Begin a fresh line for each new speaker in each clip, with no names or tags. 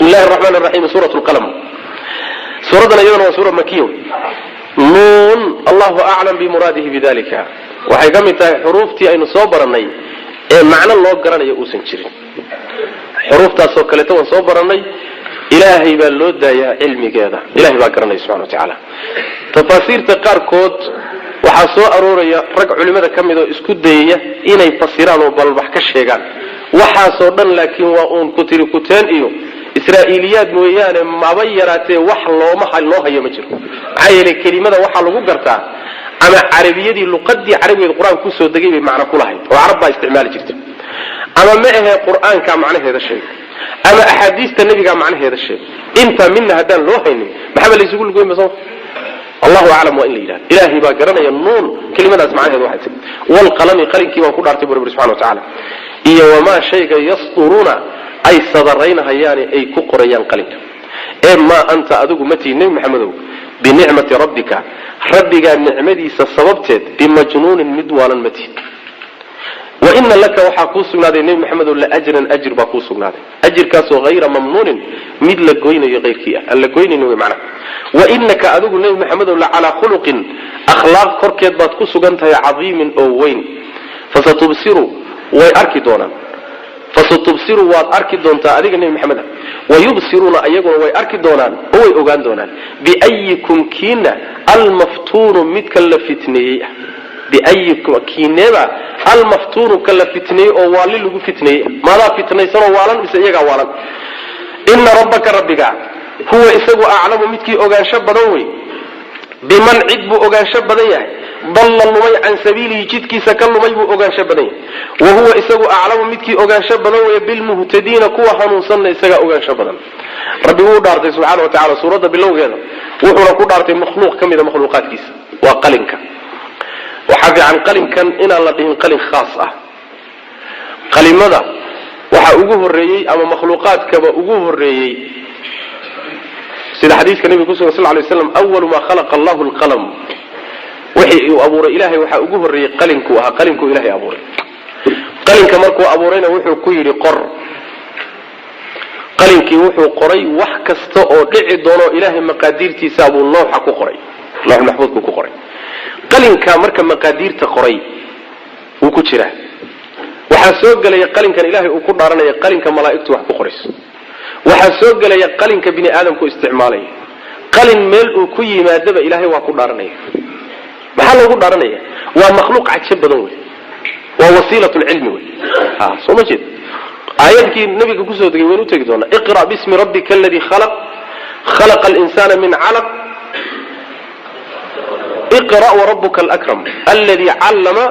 Bismi illahi araxmaan raxiim. Suurat lqalam, suuraddan iyadana waa suura makiya. Nuun, Allahu aclam bimuraadihi bidalika. Waxay ka mid tahay xuruuftii aynu soo barannay ee macno loo garanayo uusan jirin. Xuruuftaasoo kaleeto waan soo barannay. Ilaahay baa loo daayaa cilmigeeda, ilahay baa garanaya subxana wa tacaala. Tafaasiirta qaarkood waxaa soo arooraya rag culimada ka mid oo isku dayaya inay fasiraan oo balbax ka sheegaan waxaasoo dhan, laakiin waa uun kutiri kuteen iyo israa'iiliyaad mooyaane, maba yaraatee wax looma loo hayo ma jiro. Maxaa yeelay, kelimada waxaa lagu gartaa ama carabiyadii, luqadii carabigeed Qur-aanka kusoo degay bay macno ku lahayd oo carab baa isticmaali jirta, ama ma ahee Qur-aankaa macnaheeda sheegay, ama axaadiista nebigaa macnaheeda sheegay. Intaa midna haddaan loo haynin, maxaaba laysugu lugoynba? Soma Allahu aclam waa in la yidhahda, Ilaahay baa garanaya. Nuun, kelimadaas macnaheedu waxay tahy walqalami, qalinkii baan ku dhaartay, bu Rabbi subxana wa tacaala, iyo wamaa shayga yasduruuna, ay sadaraynahayaane ay ku qorayaan qalinka. Ee maa anta, adigu ma tihi, Nebi Maxamedow, binicmati rabbika, rabbigaa nicmadiisa sababteed, bimajnuunin, mid waalan ma tihid. Wa ina laka, waxaa kuu sugnaaday, Nebi Maxamedow, laajran, ajir baa kuu sugnaaday, ajirkaasoo hayra mamnuunin, mid la goynayo hayrkii ah, aan la goynaynin wey macnaha. Wa inaka, adigu Nebi Maxamedow, la calaa khuluqin, akhlaaq korkeed baad ku sugan tahay, cadiimin, oo weyn. Fasatubsiru, way arki doonaan. Fasatubsiru, waad arki doontaa adiga Nebi Maxamed ah. Wayubsiruuna, ayaguna way arki doonaan oo way ogaan doonaan. Biayikum, kiina, almaftuunu, midka la fitneeyey ah. Biayikum, kiineeba, almaftuunu, ka la fitneeyey oo waali lagu fitneeyey. Maadaa fitnaysanoo waalan mise iyagaa waalan? Ina rabbaka, rabbiga, huwa, isagu, aclamu, midkii ogaansho badan wey, biman, cid buu ogaansho badan yahay, dalla, lumay, can sabiilihi, jidkiisa ka lumay buu ogaansho badan yahay. Wa huwa, isagu, aclamu, midkii ogaansho badan weeye, bilmuhtadiina, kuwa hanuunsanna isagaa ogaansho badan. Rabbi wuu dhaartay subxaana wa tacala suuradda bilowgeeda, wuxuuna ku dhaartay makhluuq ka mida makhluuqaadkiisa, waa qalinka. Waxaa fiican qalinkan inaan la dhihin qalin khaas ah. Qalimada waxaa ugu horreeyey ama makhluuqaadkaba ugu horreeyey, sida xadiiska nabiga kusugan sal lay slam, awalu maa khalaqa allahu alqalam. Wixii uu abuuray Ilahay waxaa ugu horreeyey qalinkuu ahaa. Qalinkuu Ilahay abuuray. Qalinka markuu abuurayna wuxuu ku yidhi qor. Qalinkii wuxuu qoray wax kasta oo dhici doono, Ilaahay maqaadiirtiisa buu looxa ku qoray, loox maxfuudku ku qoray. Qalinka marka maqaadiirta qoray wuu ku jiraa. Waxaa soo gelaya qalinkan Ilaahay uu ku dhaaranaya qalinka malaa'igtu wax ku qorayso. Waxaa soo gelaya qalinka bini aadamku isticmaalaya. Qalin meel uu ku yimaadaba Ilaahay waa ku dhaaranaya. Maxaa loogu dhaaranaya? Waa makhluuq cajo badan wey, waa wasiilat lcilmi wey. Ha soo ma jeed aayadkii nabiga kusoo degay? Waynu utegi doonaa. Iqra bismi rabbika aladii khalaq, khalaqa alinsana min calaq, iqra warabuka alakram alladii callama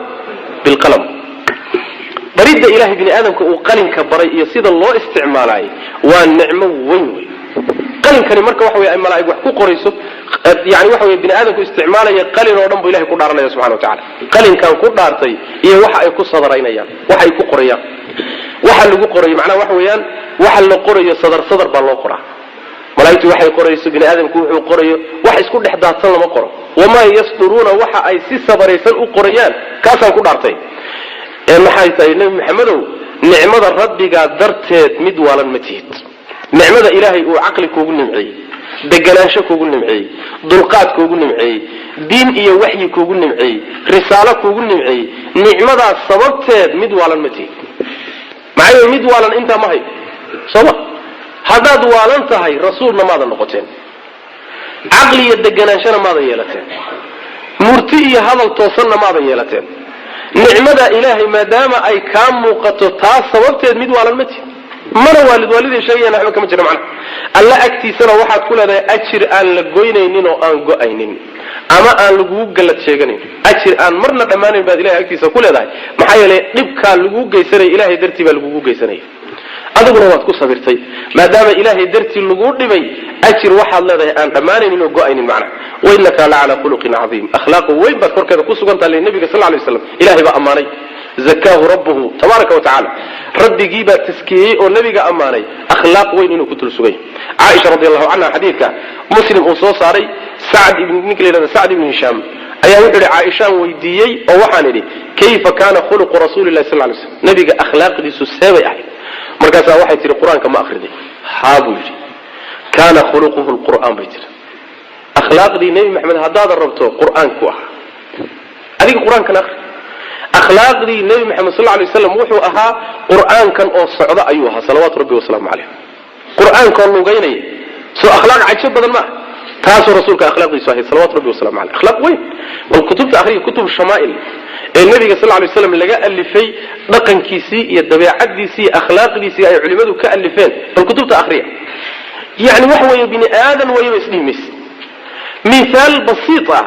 bilqalam. Baridda Ilahay bini aadamka uu qalinka baray iyo sida loo isticmaalaayay waa nicmo weyn wey. Qalinkani marka waxa wey ay malaa'ig wax ku qorayso, yani waxa wey bini aadamku isticmaalaya, qalin oo dhan buu Ilahay ku dhaaranaya subxana wa tacala. Qalinkan ku dhaartay iyo waxa ay ku sadaraynayaan, waxa ay ku qorayaan, waxa lagu qorayo. Macnaha waxa weeyaan, waxa la qorayo sadar sadar baa loo qoraa. Malaa'igtu waxay qorayso, bini aadamku wuxuu qorayo, wax isku dhex daadsan lama qoro. Wamaa yasduruuna, waxa ay si sadaraysan u qorayaan, kaasaan ku dhaartay. Ee maxay tahay, Nebi Maxamedow, nicmada rabbigaa darteed mid waalan ma tihid. Nicmada Ilaahay uu caqli kuugu nimceeyey, deganaansho kuugu nimceeyey, dulqaad kuugu nimceeyey, diin iyo waxyi kuugu nimceeyey, risaalo kuugu nimceeyey, nicmadaas sababteed mid waalan ma tihid. Maxaa yeele, mid waalan intaa ma hayo, soo ma? Haddaad waalan tahay, rasuulna maadan noqoteen, caqli iyo deganaanshona maadan yeelateen, murti iyo hadal toosanna maadan yeelateen. Nicmada Ilaahay maadaama ay kaa muuqato, taas sababteed mid waalan ma tihid. Mana waalid waaliday sheegayaan waxba kama jira macnaha. Alla agtiisana waxaad ku leedahay ajir aan la goynaynin oo aan go-aynin ama aan lagugu gallad sheeganayn. Ajir aan marna dhammaanayn baad Ilahay agtiisa ku leedahay. Maxaa yeelay, dhibkaa lagugu geysanaya Ilahay dartii baa lagugu geysanaya, adiguna waad ku sabirtay. Maadaama Ilaahay dartii laguu dhibay, ajir waxaad leedahay aan dhammaanaynin oo go-aynin macnaha. Wainaka la calaa khuluqin cadiim, akhlaaqu weyn baad korkeeda ku sugan tahay. Nabiga sal lay slam Ilahay baa ammaanay. Zakaahu rabbuhu tabaaraka wa tacala, rabbigii baa taskiyey oo nabiga ammaanay akhlaaq weyn inuu ku dul sugay. Caaisha radi allahu canha, xadiidka Muslim uu soo saaray, Sacd ibn ninka la yidhahda Sacd ibnu Hishaam ayaa wuxuu yihi, Caaishaan weydiiyey oo waxaan idhi, kayfa kaana khuluqu rasuuli lahi sal lay slam? Nabiga akhlaaqdiisu seebay ahayd? Markaasaa waxay tihi, Qur-aanka ma akriday? Haa, buu yidhi. Kaana khuluquhu lqur'aan bay tiri. Akhlaaqdii Nebi Maxamed haddaadan rabto, qur-aanku ahaa. Adiga qur-aankan akri. Akhlaaqdii Nebi Maxamed sal lay slam wuxuu ahaa qur-aankan oo socda ayuu ahaa, salawaatu rabbi wasalaamu caleyh. Qur-aankoo lugaynaya, soo akhlaaq cajo badan maaha? Taasuu rasuulka akhlaaqdiisu ahayd, salawatu rabbi wasalamu aleyh, akhlaaq weyn. Bal kutubta akhriya, kutub shamaa'il ee nebiga sal lay slam laga alifay, dhaqankiisii iyo dabeecadiisii iyo akhlaaqdiisii ay culimadu ka alifeen, bal kutubta akhriya. Yani waxa weeye, bini aadan wayaba isdhihi mayse. Mithaal basiit ah,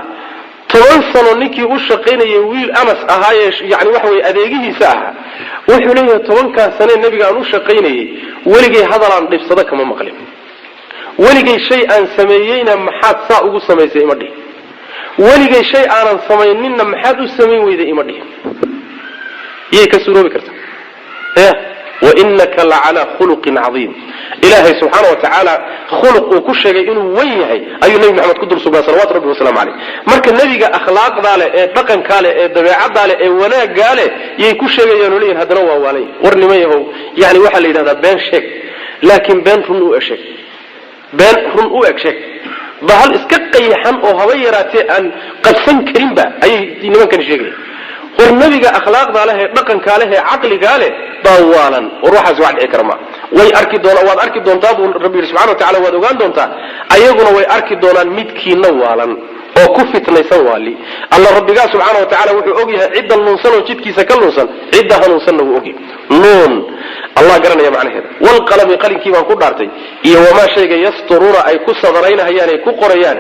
10 sano ninkii u shaqaynayay, wiil Anas ahaayee, yani waxa weye adeegihiisa ahaa, wuxuu leeyahay: 10-kaa sanee nebiga aan u shaqaynayay, weligay hadalaan dhibsado kama maqlin, weligay shay aan sameeyeyna maxaad saa ugu samaysay ima dhihin, weligay shay aanan samayninna maxaad u samayn weyday ima dhihin. Yay ka suuroobi karta? Ya, wainaka lacalaa khuluqin cadiim. Ilaahay subxaana wa tacaala khuluq uu ku sheegay inuu wen yahay ayuu Nebi Maxamed ku dul sugnaa, salawatu rabbi wasalamu caleyh. Marka nebiga akhlaaqdaa leh, ee dhaqankaa leh, ee dabeecaddaa leh, ee wanaaggaa leh, yay ku sheegayaan oo leeyihin haddana waa waalay. War nima yahow, yani waxaa la yidhahdaa been sheeg, laakiin been run u eg sheeg, been run u eg sheeg. Bahal iska qayaxan oo haba yaraatee aan qabsan karinba ayay nimankani sheegaya. War nebiga akhlaaqdaa leh, ee dhaqankaa leh, ee caqligaa leh baa waalan. War waxaas wax dhici kara maa. Way arki doona, waad arki doontaa buu Rabbi yidhi subxana wa tacala. Waad ogaan doontaa, ayaguna way arki doonaan midkiina waalan oo ku fitnaysan waali. Alla rabbigaa subxaana wa tacala wuxuu og yahay cidda lunsan oo jidkiisa ka lunsan, cidda hanuunsanna wuu ogyahay. Nuun, Allah garanaya macnaheeda. Walqalami, qalinkii baan ku dhaartay, iyo wamaa shayga yasturuuna, ay ku sadaraynahayaan, ay ku qorayaan.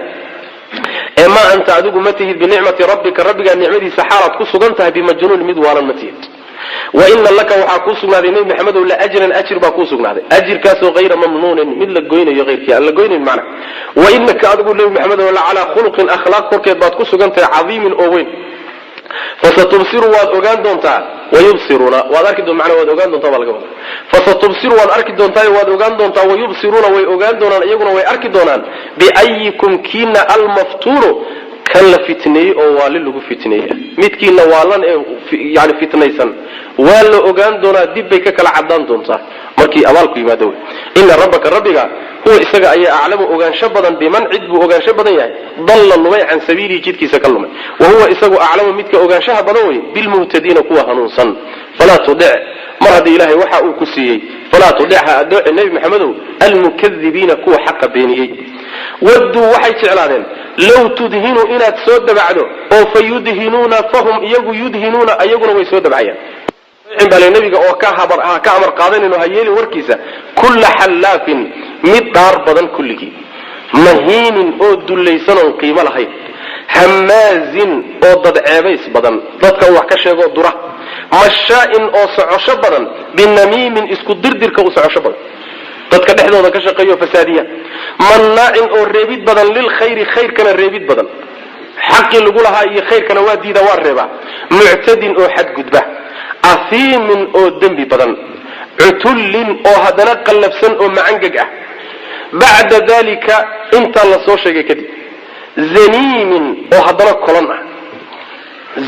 Ee maa anta, adigu ma tihid, binicmati rabbika, rabbigaa nicmadiisa xaalaad ku sugan tahay, bimajnuun, mid waalan ma tihid. Wa ina laka, waxaa kuu sugnaaday, Nebi Maxamedow, la ajran, ajir baa kuu sugnaaday, ajirkaasoo hayra mamnuunin, mid la goynayo hayrkii aan la goynayn macna. Wa inaka, adigu Nebi Maxamedow, la calaa khuluqin, akhlaaq korkeed baad ku sugan tahay, cadiimin, oo weyn. Fasatubsiru, waad ogaan doontaa, wayubsiruuna, waad arki macnaa waad ogaan doontaa baa laga wadaa. Fasatubsiru, waad arki doontaa, waad ogaan doontaa, wayubsiruuna, way ogaan doonaan, iyaguna way arki doonaan, biayikum, kiina, almaftuunu, kan la fitneeyey oo waali lagu fitneeyey. Midkiina waalan ee yani fitnaysan waa la ogaan doonaa, dib bay ka kala cadaan doontaa markii abaalku yimaado. Wey ina rabbaka, rabbiga, huwa, isaga ayaa aclamu, ogaansho badan, biman, cid buu ogaansho badan yahay, dalla, lumay, can sabiilihi, jidkiisa ka lumay. Wa huwa isagu aclamu, midka ogaanshaha badan wey, bilmuhtadiina, kuwa hanuunsan. Falaa tudic, mar haddii Ilahay waxa uu ku siiyey, falaa tudic, ha adeeci, Nebi Maxamedow, almukadibiina, kuwa xaqa beeniyey. Wadduu, waxay jeclaadeen, low tudhinu, inaad soo dabacdo, oo fa yudhinuuna, fahum, iyagu, yudhinuuna, ayaguna way soo dabcayaan. Bale nabiga oo ka amar qaadanayno, ha yeelin warkiisa, kulla xallaafin, mid dhaar badan kulligii, mahiinin, oo dullaysan oon qiimo lahayn, hamaazin, oo dadceebays badan, dadka wax ka sheegoo dura, mashaa'in, oo socosho badan, binamiimin, isku dirdirka u socosho badan, dadka dhexdooda ka shaqeeyo fasaadiya, mannaacin, oo reebid badan, lilkhayri, khayrkana reebid badan, xaqii lagu lahaa iyo khayrkana waa diida, waa reebaa, muctadin, oo xadgudba, ahiimin, oo dembi badan, cutullin, oo haddana qallabsan oo macangeg ah, bacda dalika, intaa la soo sheegay kadib, zaniimin, oo haddana kolon ah,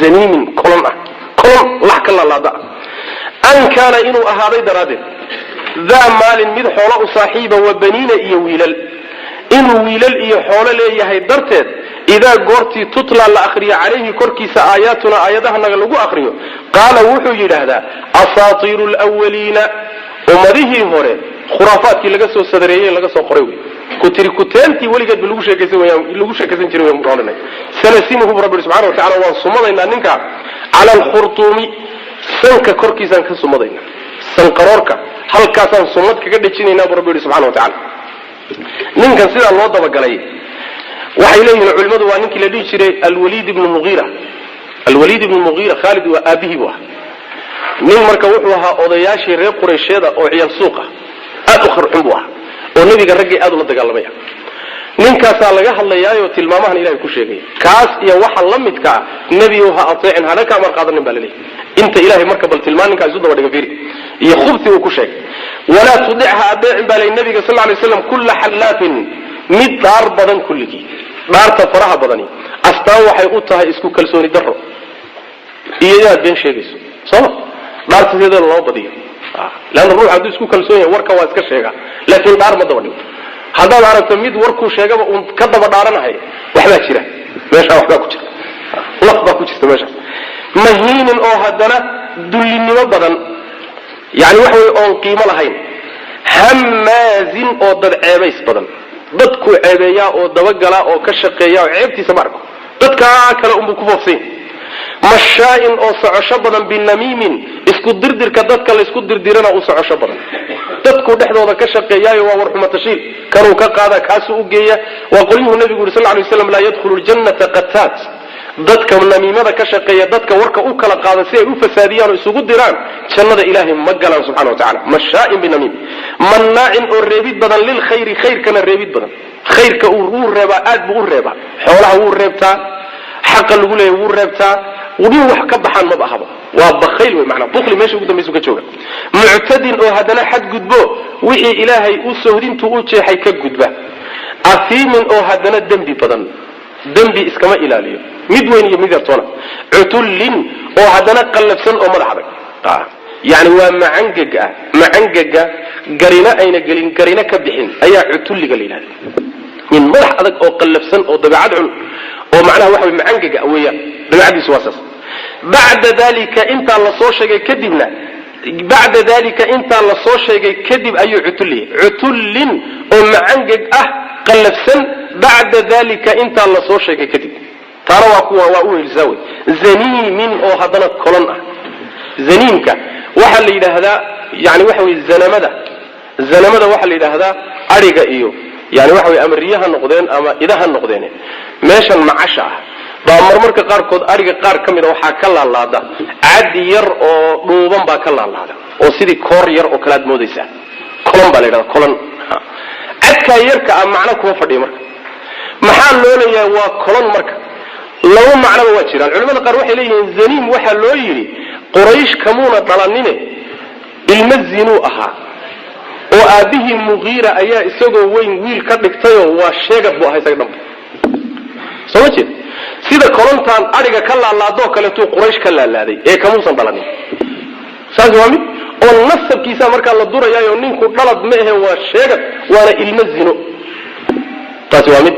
zaniimin, kolon ah, kolon lax ka laalaada ah, an kaana, inuu ahaaday daraaddeed, daa maalin, mid xoolo u saaxiiba, wa baniina, iyo wiilal, inuu wiilal iyo xoolo leeyahay darteed. Idaa goortii tutla, la akriyo, calayhi, korkiisa, aayaatuna, aayadahanaga lagu akriyo, qaala, wuxuu yidhaahdaa, asaatiiru lwaliina, ummadihii hore khuraafaadkii laga soo sadareeyey, laga soo qoray wey, kutiri kuteentii weligeed ba lagu sheekaysan wayaan, lagu sheekaysan jiray wayaan ohanay. Sanasimuhu, bu rabbi subxana wa tacala, waan sumadaynaa ninka, cala alkhurtuumi, sanka korkiisaan ka sumadaynaa, sanqaroorka halkaasaan sumad kaga dhejinaynaa, bu rabbi yihi subxana wa tacala. Ninkan sidaa loo dabagalay, waxay leeyihiin culimadu, waa ninkii la dhihi jiray Alwaliid ibnu Muiira. Alwaliid ibnu Mugiira, Khaalid waa aabihii buu ahaa. Nin marka wuxuu ahaa odayaashii reer Quraysheeda oo ciyaal suuqa aad u kharxun buu ahaa, oo nebiga raggii aad ula dagaalamaya. Ninkaasaa laga hadlayaayo tilmaamahan Ilahay ku sheegaya. Kaas iyo waxa la midka ah nebiyow ha ateecin, hana ka amar qaadanin baa laleeyahy. Inta Ilahay marka bal tilmaan ninkaa isu daba dhiga, fiiri iyo khubti uu ku sheegay. Walaa tudic, ha adeecin baa lay nabiga sal lay slam, kulla xallaafin, mid dhaar badan kulligii. Dhaarta faraha badani astaan waxay u tahay isku kalsooni daro iyo inaad been sheegayso, sooma? Dhaarta sideeda loo badiyo, leanna ruux hadduu isku kalsoon yahay warka waa iska sheegaa, laakiin dhaar ma daba dhigo. Haddaad aragto mid warkuu sheegaba uun ka daba dhaaranahay, waxbaa jira meeshaa, waxbaa ku jira, laf baa ku jirta meeshaas. Mahiinin oo haddana dullinimo badan, yani waxa wey oon qiimo lahayn. Hammaazin oo dad ceebays badan, dadkuu ceebeeyaa oo dabagalaa oo ka shaqeeya oo ceebtiisa ma arko, dadkaa kale unbuu ku foofsanya. Mashaa'in oo socosho badan, binamiimin isku dirdirka dadka laysku dirdirana u socosho badan, dadkuu dhexdooda ka shaqeeyaayo waa warxumatashiil, kanuu ka qaada kaasuu u geeya. Waa qolyuhu nabigu yuri sal lay slam: "Laa yadkhulu ljannata qataat." Dadka namiimada ka shaqeeya, dadka warka u kala qaada si ay u fasaadiyaan oo isugu diraan, jannada ilaahay ma galaan subxana wa tacala. Mashaa'in binamiim, mannaacin oo reebid badan, lilkhayri khayrkana reebid badan. Khayrka wuu reebaa, aad buu u reebaa. Xoolaha wuu reebtaa, xaqa lagu leeyahy wuu reebtaa, nin wax ka baxaan maba ahaba, waa bakhayl wey manaa, bukli meesha ugu dambaysu ka jooga. Muctadin oo haddana xadgudbo, wixii ilaahay u sohdintuu u jeexay ka gudba. Afiimin oo haddana dembi badan, dembi iskama ilaaliyo, mid weyn iyo mid yartoona. Cutullin oo haddana qallafsan oo madax adag, yani waa macangeg ah, macangega garina ayna gelin, garina ka bixin ayaa cutulliga la yidhahda. Nin madax adag oo qallafsan oo dabeecad xun oo macnaha waxa way macangega weeyaan, dabeecadiisu waa saas. Bacda dalika intaa la soo sheegay kadibna, bacda dalika intaa la soo sheegay kadib ayuu cutulliya, cutullin oo macangeg ah, qallafsan. Bacda dalika intaa la soo sheegay kadib, taana waa kuwa waa u wehelisaa wey. Zaniimin oo haddana kolon ah. Zaniimka waxaa la yidhaahdaa, yani waxa weye zanamada, zanamada waxaa la yidhaahdaa adhiga iyo yani waxa weye ama riya ha noqdeen ama ida ha noqdeen, meeshan macasha ah baa marmarka qaarkood adhiga qaar ka mida waxaa ka laalaada cad yar oo dhuuban baa ka laalaada, oo sidii koor yar oo kale aad moodaysaa. Colon baa la yidhahda, colon. Cadkaa yarka ah macno kuma fadhiyo. Marka maxaa loo leeyahay waa colon? Marka laba macnoba waa jiraan. Culamada qaar waxay leeyihiin zaniim waxaa loo yidhi Quraysh kamuuna dhalanine, ilmo zinuu ahaa, oo aabbihii Muqiira ayaa isagoo weyn wiil ka dhigtayoo waa sheegad buu ahaa isaga dhanba. Soo ma jeed? Sida kolontaan adhiga ka laalaadoo kaleetuu Quraysh ka laalaaday ee kamuusan dhalanin. Saas waa mid oo nasabkiisa markaa la durayaayo, ninku dhalad ma ahe, waa sheegad, waana ilmo zino. Taasi waa mid.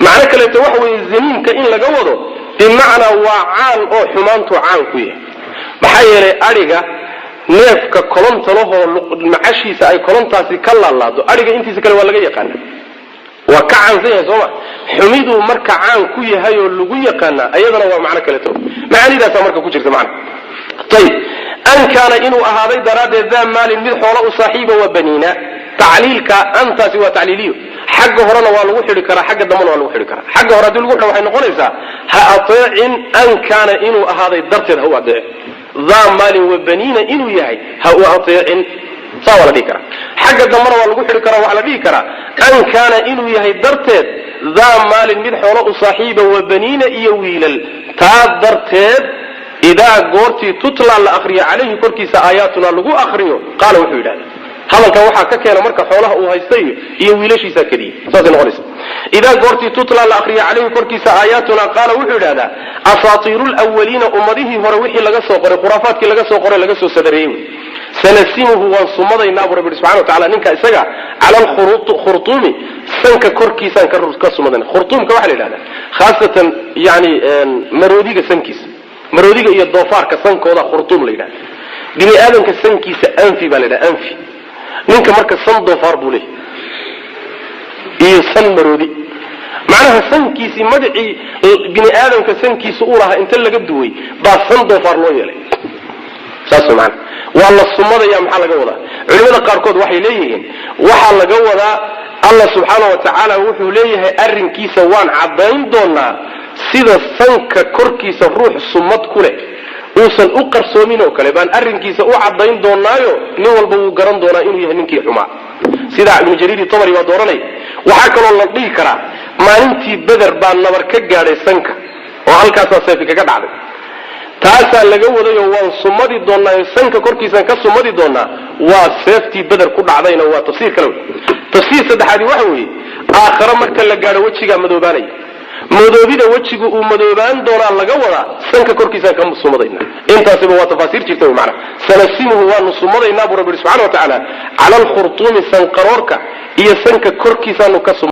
Macno kaleeto waxa weeye zaniimka in laga wado bimacnaa waa caan oo xumaantuu caan ku yahay. Maxaa yeelay adhiga neefka kolonta lahoo macashiisa ay kolontaasi ka laalaado, adhiga intiisa kale waa laga yaqaana, waa ka caansan yahay, sooma? Xumiduu marka caan ku yahay oo lagu yaqaanaa, ayadana waa macno kaleeto. Macaanidaasaa marka ku jirta macna. Ayib, an kaana inuu ahaaday daraaddeed, daa maalin mid xoola u saaxiiba, wa baniina. Tacliilka antaasi waa tacliiliyo, xagga horena waa lagu xidhi karaa, xagga dambena waa lagu xidhi karaa. Xagga hore haddii lagu xidho waxay noqonaysaa ha ateecin, an kaana inuu ahaaday darteed ha u adeecin, daa maalin wa baniina inuu yahay ha u ateecin, saa waa la dhihi karaa. Xagga dambena waa lagu xidhi karaa, waxaa la dhihi karaa an kaana inuu yahay darteed daa maalin mid xoolo u saaxiiba, wa baniina iyo wiilal, taa darteed. Idaa goortii tutla la akriyo, calayhi korkiisa aayaatuna lagu akriyo, qaala wuxuu yidhahda. Hadalkan waxaa ka keena marka xoolaha uu haystay iyo wiilashiisaa keliyay, saasay noqonaysa. Idaa goortii tutla la akriyo calayhi korkiisa aayaatuna, qaala wuxuu yidhahdaa: asaatiiru lwaliina, ummadihii hore wixii laga soo qoray, khuraafaadkii laga soo qoray, laga soo sadareeyey wey. Sanasimuhu waan sumadaynaa buu rabbi subxana wa tacala ninka isaga cala alkhurtuumi, sanka korkiisaan ka sumadayna. Khurtuumka waxaa la yidhahdaa khaasatan yani maroodiga sankiisa, maroodiga iyo doofaarka sankooda khurtuum la yidhahda. Bini aadamka sankiisa anfi baa la yidhahda, anfi. Ninka marka san doofaar buu leeyahy iyo san maroodi, macnaha sankiisii magacii bini aadamka sankiisa u lahaa inta laga duway baa san doofaar loo yeelay, saas maana. Waa la sumadaya. Maxaa laga wadaa? Culimada qaarkood waxay leeyihiin waxaa laga wadaa Allah subxaana wa tacaala wuxuu leeyahay arrinkiisa waan caddayn doonaa, sida sanka korkiisa ruux sumad ku leh uusan u qarsoomin oo kale baan arrinkiisa u caddayn doonaayo, nin walba wuu garan doonaa inuu yahay ninkii xumaa. Sidaa Ibnu Jariir Tabari baa dooranaya. Waxaa kaloo la dhihi karaa maalintii Beder baa nabar ka gaadhay sanka oo halkaasaa seefi kaga dhacday, taasaa laga wadayoo waan sumadi doonaa, sanka korkiisaan ka sumadi doonaa, waa seeftii Beder ku dhacdayna. Waa tafsiir kale wey. Tafsiir saddexaadi waxa weeye aakhare marka la gaadho wejigaa madoobaanaya. Madoobida wejigu uu madoobaan doonaa laga wadaa, sanka korkiisaan ka sumadaynaa. Intaasiba waa tafaasiir jirta wy macana. Sanasimuhu, waanu sumadaynaa buu rabbi yihi subxana wa tacaala, cala alkhurtuumi, sanqaroorka iyo sanka korkiisaanu ka sum